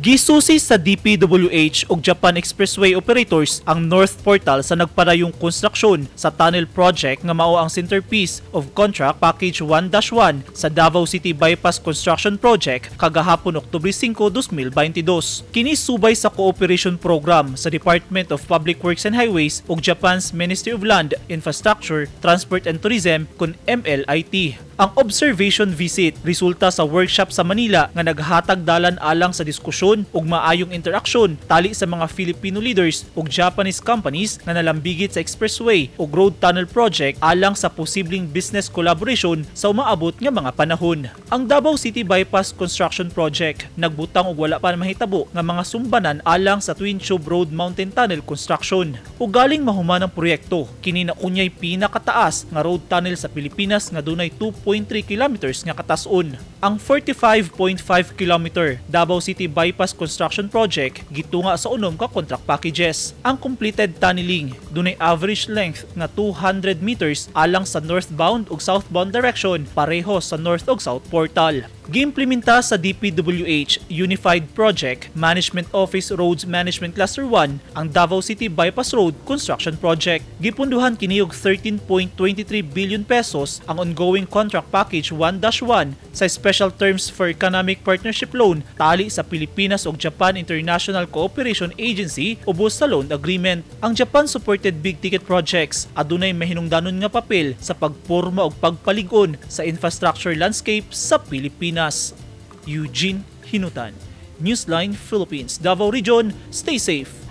Gisusi sa DPWH ug Japan Expressway Operators ang North Portal sa nagpadayong konstruksyon sa tunnel project nga mao ang centerpiece of Contract Package 1-1 sa Davao City Bypass Construction Project kagahapon, Oktubre 5, 2022. Kini subay sa cooperation program sa Department of Public Works and Highways ug Japan's Ministry of Land, Infrastructure, Transport and Tourism kon MLIT. Ang observation visit resulta sa workshop sa Manila nga naghatag dalan alang sa diskusyon ug maayong interaksyon tali sa mga Filipino leaders ug Japanese companies nga nalambigit sa expressway ug road tunnel project alang sa posibleng business collaboration sa umaabot nga mga panahon. Ang Davao City Bypass Construction Project nagbutang og wala pa mahitabo nga mga sumbanan alang sa Twin Tube Road Mountain Tunnel construction. Ug galing mahuman ang proyekto, kini na unyay pinakataas nga road tunnel sa Pilipinas nga dunay 2.3 kilometers nga katason. Ang 45.5 kilometer Davao City Bypass Construction Project gitunga sa unom ka contract packages. Ang completed tunneling dunay average length nga 200 meters alang sa northbound ug southbound direction, pareho sa north ug south portal. Giimplementa sa DPWH Unified Project Management Office Roads Management Cluster 1 ang Davao City Bypass Road Construction Project. Gipunduhan kini og 13.23 billion pesos ang ongoing Contract Package 1-1 sa Special Terms for Economic Partnership Loan tali sa Pilipinas ug Japan International Cooperation Agency ubos sa loan agreement. Ang Japan supported big ticket projects adunay mahinungdanon nga papel sa pagporma ug pagpalig-on sa infrastructure landscape sa Pilipinas. Eugene Hinutan, Newsline Philippines, Davao Region. Stay safe.